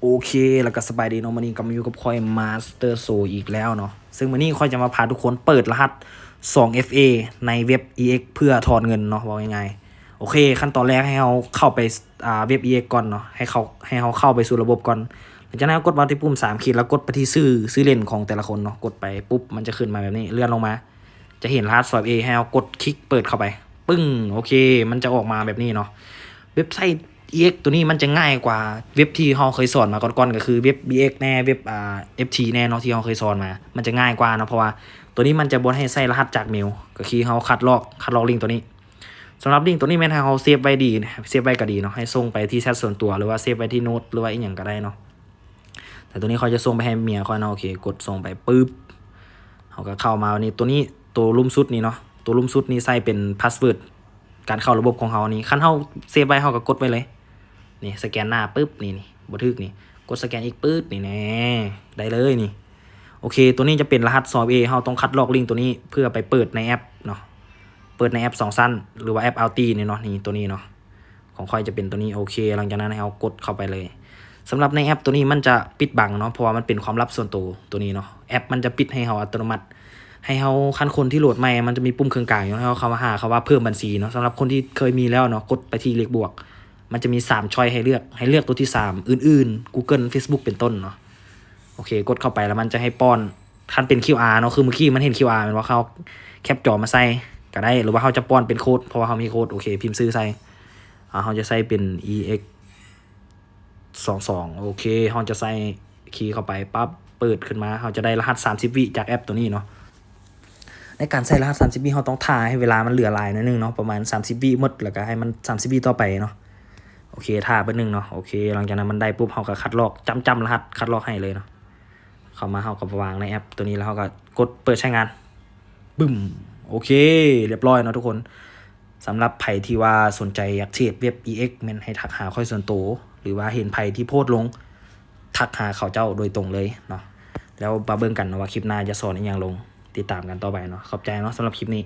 ໂອເຄ ແລ້ວກໍສະບາຍດີເນາະ, ມື້ນີ້ກັບມາຢູ່ກັບຂ້ອຍ Master So ອີກແລ້ວເນາະ. ເຊິ່ງມື້ນີ້ຂ້ອຍຈະມາພາທຸກຄົນເປີດລະຫັດສອງເອັຟເອ ໃນເວັບ ອີເອັກ ເພື່ອຖອນເງິນເນາະ, ເວົ້າງ່າຍໆ. ໂອເຄ ຂັ້ນຕອນແລກໃຫ້ເຮົາເຂົ້າໄປ ອ່າ ເວັບ ອີເອັກ ກ່ອນເນາະ, ໃຫ້ເຂົ້າ ໃຫ້ເຮົາເຂົ້າໄປສູ່ລະບົບກ່ອນ. ຫຼັງຈາກນັ້ນເຮົາກົດມາທີ່ປຸ່ມສາມຂີດ ແລ້ວກົດໄປທີ່ຊື່ ຊື່ຫຼິ້ນຂອງແຕ່ລະຄົນເນາະ. ກົດໄປປຸບ ມັນຈະຂຶ້ນມາແບບນີ້, ເລື່ອນລົງມາ ຈະເຫັນລະຫັດສອງເອັຟເອ ໃຫ້ເຮົາກົດຄລິກເປີດເຂົ້າໄປ ປຶ້ງ. ໂອເຄ ມັນຈະອອກມາແບບນີ້ເນາະ. ເວັບໄຊ ອີເອັກ ຕົວນີ້ມັນຈະງ່າຍກວ່າເວັບທີ່ເຮົາເຄີຍສອນມາກ່ອນໆ ກໍຄືເວັບ ບີເອັກ ແດ່ ເວັບ ອ່າ ເອັຟທີ ແດ່ເນາະ ທີ່ເຮົາເຄີຍສອນມາ ມັນຈະງ່າຍກວ່າເນາະ, ເພາະວ່າຕົວນີ້ມັນຈະບໍ່ໃຫ້ໃຊ້ລະຫັດຈາກເມວ, ກໍຄືເຮົາຄັດລອກ ຄັດລອກລິ້ງຕົວນີ້. ສຳລັບລິ້ງຕົວນີ້ແມ່ນໃຫ້ເຮົາເຊບໄວ້ດີ ເຊບໄວ້ກໍດີເນາະ, ໃຫ້ສົ່ງໄປທີ່ແຊັດສ່ວນຕົວ ຫຼືວ່າເຊບໄວ້ທີ່ໂນ້ດ ຫຼືວ່າອີ່ຫຍັງກໍໄດ້ເນາະ. ແຕ່ຕົວນີ້ຂ້ອຍຈະສົ່ງໄປໃຫ້ເມຍຂ້ອຍເນາະ. ໂອເຄ ກົດສົ່ງໄປປຶບ ເຮົາກໍເຂົ້າມາ. ນີ້ ຕົວນີ້ ຕົວລຸ່ມສຸດນີ້ເນາະ, ຕົວລຸ່ມສຸດນີ້ໃສ່ເປັນພາສເວີດການເຂົ້າລະບົບຂອງເຮົານີ້. ຄັນເຮົາເຊບໄວ້ ເຮົາກໍກົດໄວ້ເລີຍ. ນີ້ ສະແກນໜ້າປຶບ ນີ້ ນີ້ ບໍ່ຖືກນີ້ ກົດສະແກນອີກປຶບ ນີ້ແນ່ ໄດ້ເລີຍນີ້. ໂອເຄ ຕົວນີ້ຈະເປັນລະຫັດສອງເອັຟເອ ເຮົາຕ້ອງຄັດລອກລິ້ງຕົວນີ້ເພື່ອໄປເປີດໃນແອັບເນາະ, ເປີດໃນແອັບສອງຊັ້ນ ຫຼືວ່າແອັບ Alti ນີ້ເນາະ. ນີ້ ຕົວນີ້ເນາະ ຂອງຂ້ອຍຈະເປັນຕົວນີ້. ໂອເຄ ຫຼັງຈາກນັ້ນໃຫ້ເຮົາກົດເຂົ້າໄປເລີຍ. ສຳລັບໃນແອັບຕົວນີ້ມັນຈະປິດບັງເນາະ, ເພາະວ່າມັນເປັນຄວາມລັບສ່ວນໂຕ ຕົວນີ້ເນາະ. ແອັບມັນຈະປິດໃຫ້ເຮົາອັດຕະໂນມັດ ໃຫ້ເຮົາ ຄັນຄົນທີ່ໂຫຼດໃໝ່ ມັນຈະມີປຸ່ມເຄິ່ງກາງຢູ່, ໃຫ້ເຮົາເຂົ້າມາຫາຄຳວ່າເພີ່ມບັນຊີເນາະ. ສຳລັບຄົນທີ່ເຄີຍມີແລ້ວເນາະ ກົດໄປທີ່ເລກບວກ, ມັນຈະມີສາມຊ້ອຍໃຫ້ເລືອກ ໃຫ້ເລືອກຕົວທີສາມ ອື່ນໆ Google Facebook ເປັນຕົ້ນເນາະ. ໂອເຄ ກົດເຂົ້າໄປແລ້ວມັນຈະໃຫ້ປ້ອນ ຄັນເປັນ ຄິວອາ ເນາະ ຄືມື້ກີ້ມັນເຫັນ ຄິວອາ ແມ່ນບໍ່, ເຮົາແຄັບຈໍມາໃສ່ກໍໄດ້ ຫຼືວ່າເຮົາຈະປ້ອນເປັນໂຄດ ເພາະວ່າເຮົາມີໂຄດ. ໂອເຄ ພິມຊື່ໃສ່ ອ່າ ເຮົາຈະໃສ່ເປັນ ອີເອັກ ສອງສອງ ໂອເຄ ເຮົາຈະໃສ່ຄີເຂົ້າໄປປັບ ເປີດຂຶ້ນມາ ເຮົາຈະໄດ້ລະຫັດສາມສິບວິຈາກແອັບຕົວນີ້ເນາະ. ໃນການໃສ່ລະຫັດສາມສິບວິ ເຮົາຕ້ອງຖ້າໃຫ້ເວລາມັນເຫຼືອຫຼາຍໜ້ອຍໜຶ່ງເນາະ, ປະມານສາມສິບວິໝົດ ແລ້ວກໍໃຫ້ມັນສາມສິບວິຕໍ່ໄປເນາະ. ໂອເຄ ຖ້າເບິ່ງໜຶ່ງເນາະ. ໂອເຄ ຫຼັງຈາກນັ້ນມັນໄດ້ປຸບ ເຮົາກໍຄັດລອກ ຈ້ຳໆລະຫັດ ຄັດລອກໃຫ້ເລີຍເນາະ. ເຂົ້າມາເຮົາກໍວາງໃນແອັບຕົວນີ້ ແລ້ວເຮົາກໍກົດເປີດໃຊ້ງານ ບຶ້ມ. ໂອເຄ ລຽບຮ້ອຍເນາະທຸກຄົນ. ສຳລັບໃຜທີ່ວ່າສົນໃຈຢາກເທຣດເວັບ ອີເອັກ ແມ່ນໃຫ້ທັກຫາຂ້ອຍສ່ວນໂຕ ຫຼືວ່າເຫັນໃຜທີ່ໂພສລົງ ທັກຫາເຂົາເຈົ້າໂດຍຕົງເລີຍເນາະ. ແລ້ວມາເບິ່ງກັນເນາະວ່າຄລິບໜ້າຈະສອນອີ່ຫຍັງລົງ, ຕິດຕາມກັນຕໍ່ໄປເນາະ. ຂອບໃຈເນາະ ສຳລັບຄລິບນີ້.